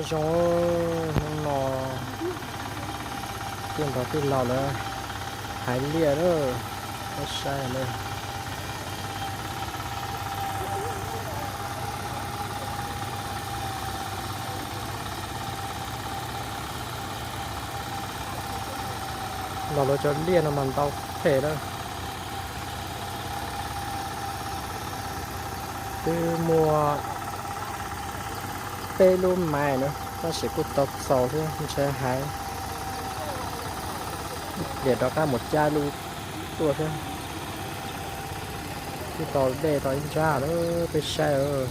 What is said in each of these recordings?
zoo, hnub no tij nrog tij laug lawv haiv liaj lawm, peb saib na. Los lawv cov liaj no mas ntau phem lawm. Twb muaj peb lub maiv na, tab sis kuj tau txaus thiab, ntshe haiv liam rov qab mus cab lub tuaj thiab. Twb tau dej tau ib nrab lawm, peb saib.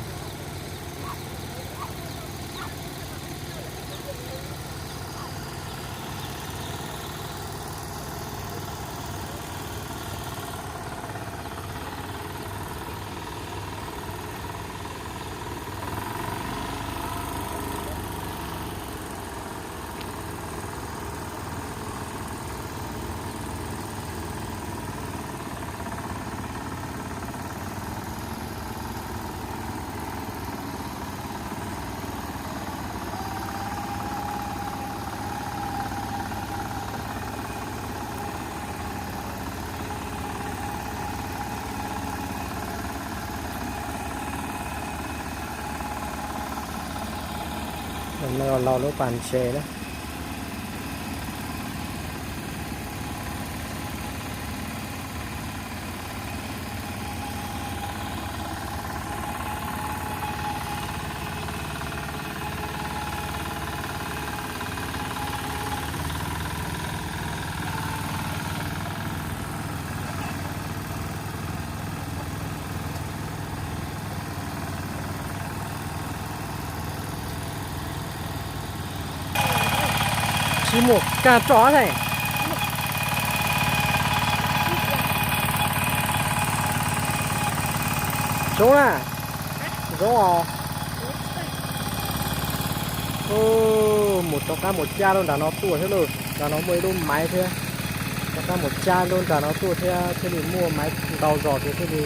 Los lub pas ntses na. Tsis muaj kag tso thiab. Zoo na, zoo os. Mus rov qab mus cab lub nram no tuaj thiab lauj, nram no muaj ib lub maiv thiab. Rov qab mus cab lub nram no tuaj thiab thiaj li muaj maiv ntau zos thiab thiaj li.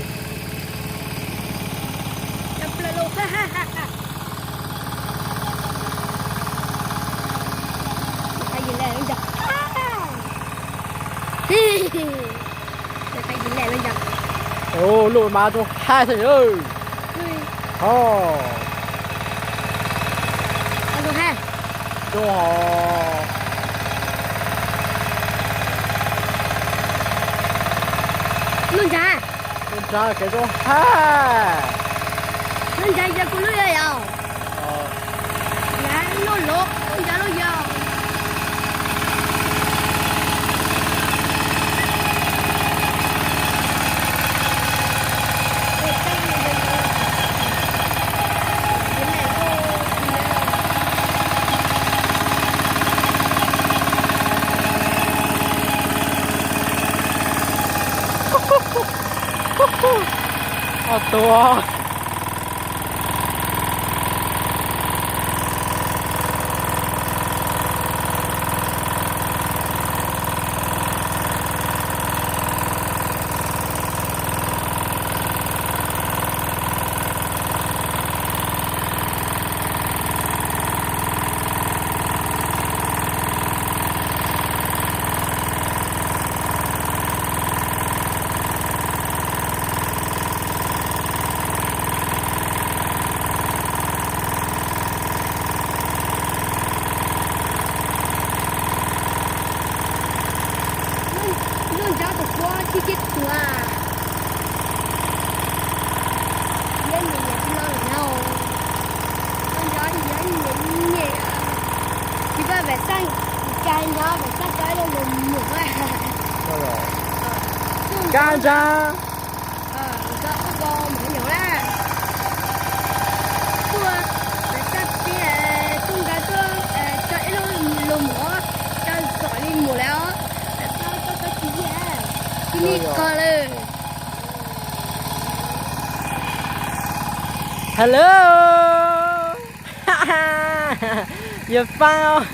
Lub maiv zoo hais thiab. Ho, zoo hos. Lub ntsag, lub ntsag kev zoo hais. Lub ntsag yog kuv lub yog yog. Lub lub, lub ntsag lub yog. Ob tug. Lub ntsag tus puab tib tib tuag. Yog niam niam tsis los lawm no. Lub ntsag yog niam niam. Tsis pab Vam Xaj, cas nyob Vam Xaj tau ib lub lus muam. Nkaj ntsag. Nkaj ua npaum nyob na. Tuaj Vam Xaj tias tuaj nkaj tuaj tau ib lub lus muam, tau zom li muam lawm os. Vam Xaj tau tau tsis yag, tsis ni kawg lawm. Hello. Yawg Faaj os.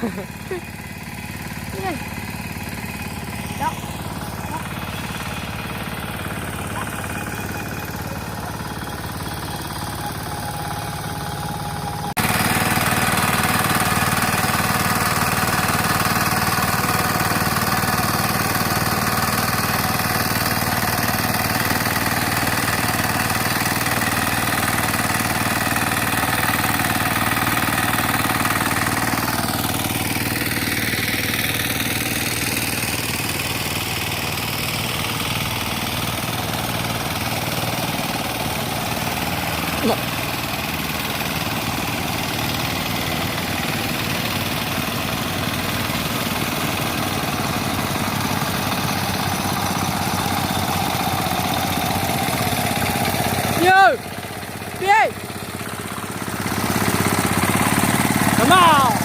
Yo, pia, come on.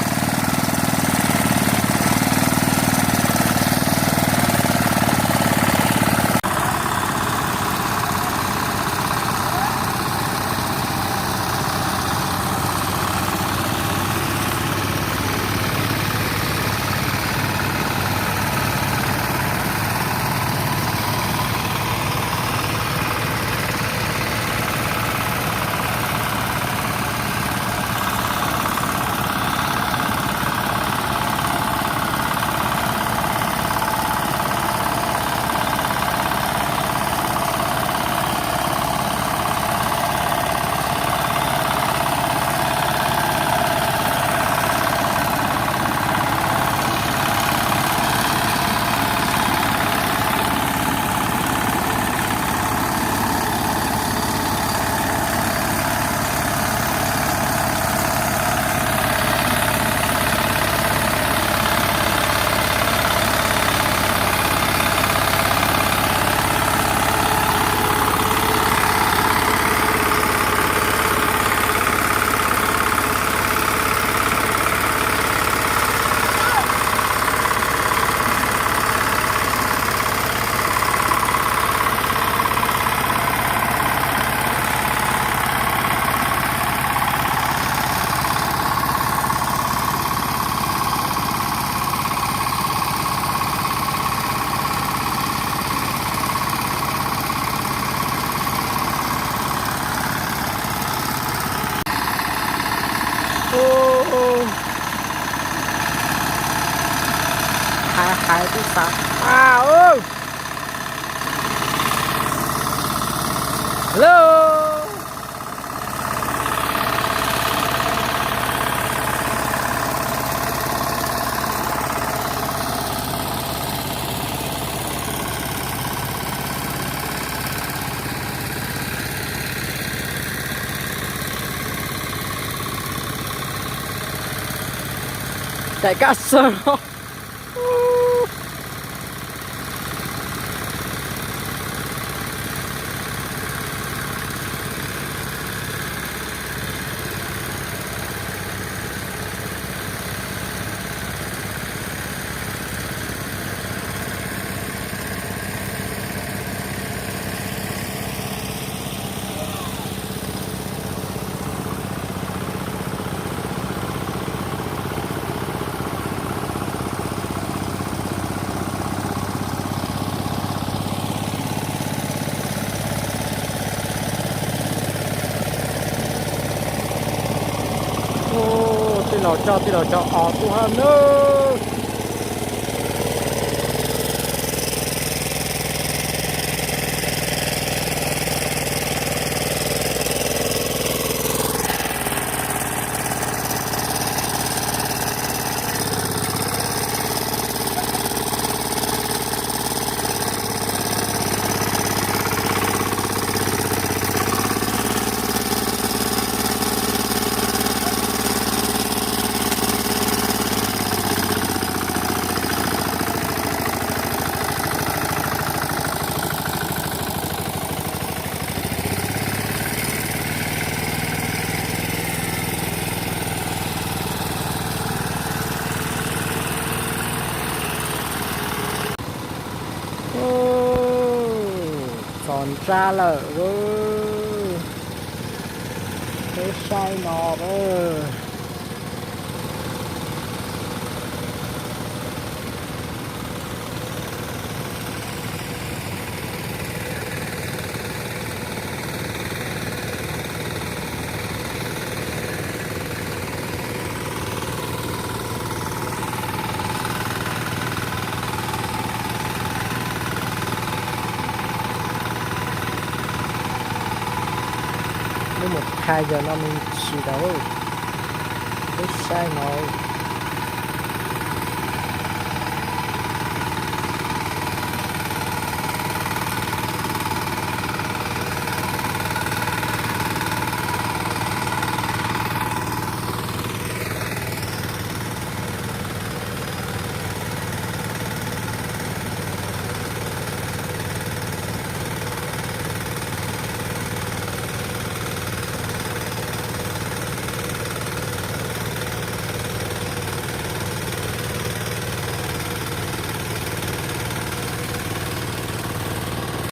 Hais hais twb xav tag. Hello. Daim kab xaws no. Ub, tej laus coj tej laus cov os tuaj hab nawb. Txog nrab lawm, peb saib no. Wb mus thaij yawg no me ntsis tau, peb saib no.